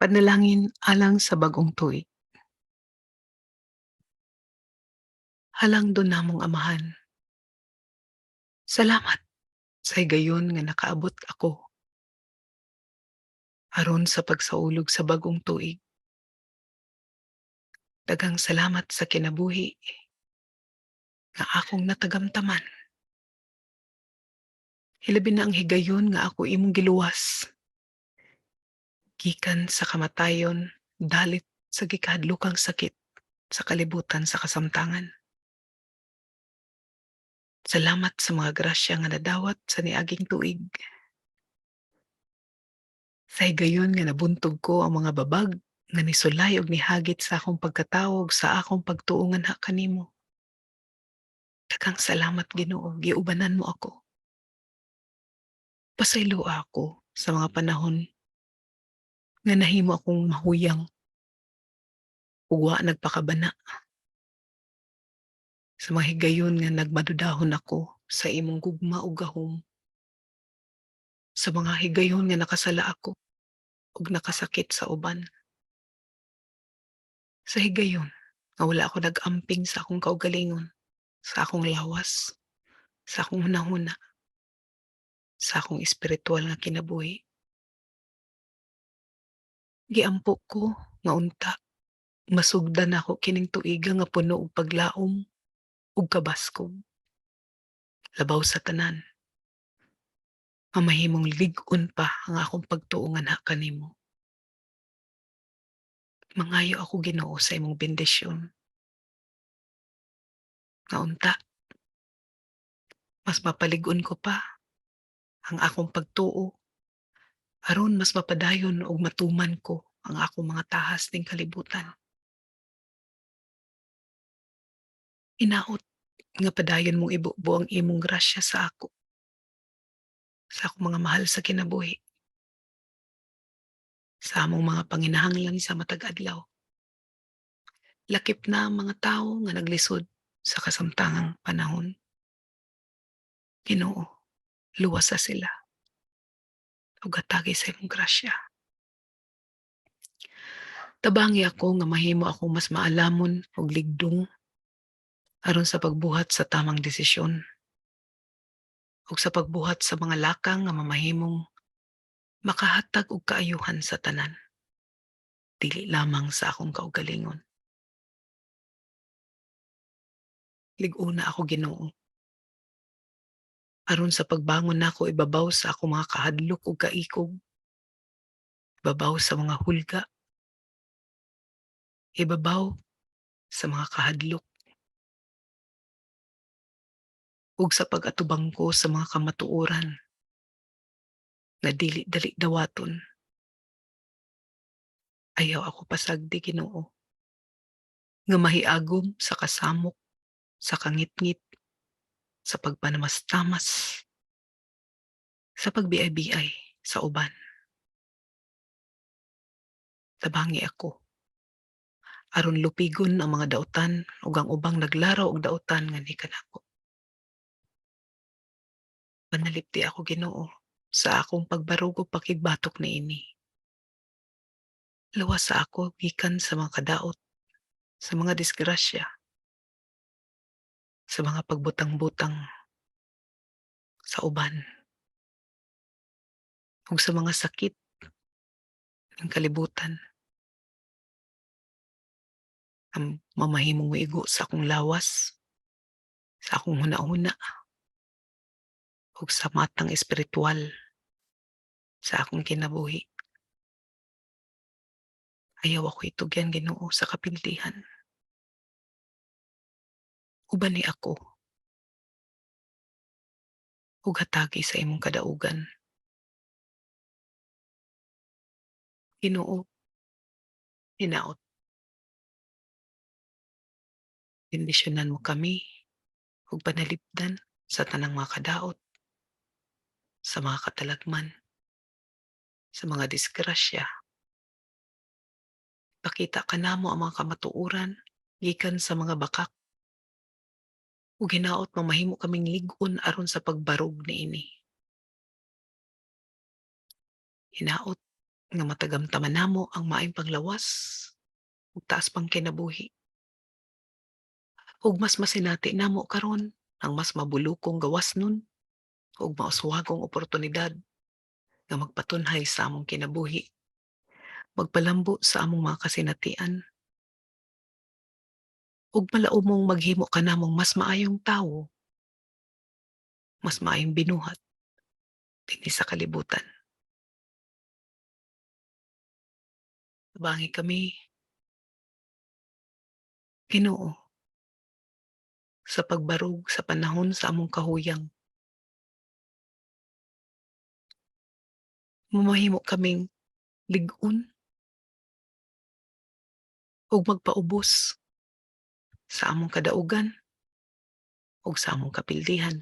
Panalangin alang sa bag-ong tuig. Halangdon namong Amahan. Salamat sa higayon nga nakaabot ako aron sa pagsaulog sa bag-ong tuig. Daghang salamat sa kinabuhi nga akong natagamtaman. Hilabi na ang higayon nga ako imong giluwas gikan sa kamatayon dalit sa gikahadlokang sakit sa kalibutan sa kasamtangan. Salamat sa mga grasya nga nadawat sa niaging tuig. Sa higayon nga nabuntog ko ang mga babag nga nisulay og nihagit sa akong pagkatawo ug sa akong pagtuo nganha kanimo. Daghang salamat, Ginoo, giubanan mo ako. Pasayloa ako sa mga panahon nga nahimo akong mahuyang ug wa nagpakabana. Sa mga higayon nga nagmadudahon ako sa imong gugma ug gahom. Sa mga higayon nga nakasala ako ug nakasakit sa uban. Sa higayon nga wala ako nag-amping sa akong kaugalingon, sa akong lawas, sa akong hunahuna, sa akong espiritual nga kinabuhi. Giampo ko nga unta masugdan nako kining tuiga nga puno og paglaom ug kabaskog. Labaw sa tanan, nga mahimong lig-on pa ang akong pagtuo nganha kanimo. Mangayo ako, Ginoo, sa imong bendisyon. Nga unta mas mapalig-on ko pa ang akong pagtuo aron mas mapadayon ug matuman ko ang akong mga tahas ning kalibutan. Hinaot nga padayon mong ibubo ang imong grasya sa ako, sa akong mga mahal sa kinabuhi, sa among mga panginahanglan sa matag adlaw. Lakip na ang mga tawo nga naglisod sa kasamtangang panahon. Ginoo, luwasa sila ug hatagi sa imong grasya. Tabangi ako nga mahimo akong mas maalamon ug ligdong aron sa pagbuhat sa tamang desisyon ug sa pagbuhat sa mga lakang nga mamahimong makahatag og kaayuhan sa tanan, dili lamang sa akong kaugalingon. Lig-una ako, Ginoo, aron sa pagbangon nako ibabaw sa akong mga kahadlok ug kaikog, ibabaw sa mga hulga, ibabaw sa mga kahadlok, ug sa pag-atubang ko sa mga kamatuoran nga dili dali dawaton. Ayaw ako pasagdi, Ginoo, nga mahiagom sa kasamok, sa kangitngit, sa pagpanamastamas, sa pagbiay-biay sa uban. Tabangi ako aron lupigon ang mga dautan ug ang ubang naglaraw og dautan nga kanako. Panalipdi ako, Ginoo, sa akong pagbarug ug pakigbatok niini. Luwasa ako gikan sa mga kadaot, sa mga disgrasya, sa mga pagbutang-butang sa uban, ug sa mga sakit ng kalibutan. Ang mamahimong moigo sa akong lawas, sa akong hunahuna, ug sa matang espiritual sa akong kinabuhi. Ayaw ako itugyan, Ginoo, sa kapildihan. Ubani ako ug hatagi sa imong kadaugan. Ginoo, hinaot bendisyonan mo kami ug panalipdan sa tanang mga kadaot, sa mga katalagman, sa mga disgrasya. Pakita kanamo ang mga kamatuoran gikan sa mga bakak ug hinaot mamahimo kaming lig-on aron sa pagbarog niini. Hinaot Nga matagamtaman namo ang maayong panglawas ug taas pang kinabuhi. Ug mas masinati namo karon ang mas mabulukong gawasnon ug mauswagong oportunidad nga magpatunhay sa among kinabuhi, magpalambo sa among mga kasinatian, ug malaumong maghimo kanamong mas maayong tawo, mas maayong binuhat dinhi sa kalibutan. Tabangi kami, Ginoo, sa pagbarog sa panahon sa among kahuyang. Mamahimo kaming lig-on ug magpaubos sa among kadaugan ug sa among kapildihan.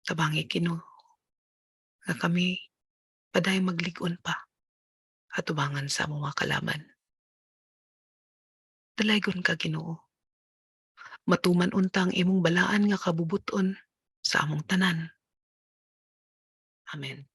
Tabangi, Ginoo, nga kami padayon maglig-on pa atubangan sa among mga kalaban. Dalaygon ka, Ginoo. Matuman unta ang imong balaan nga kabubut-on sa among tanan. Amen.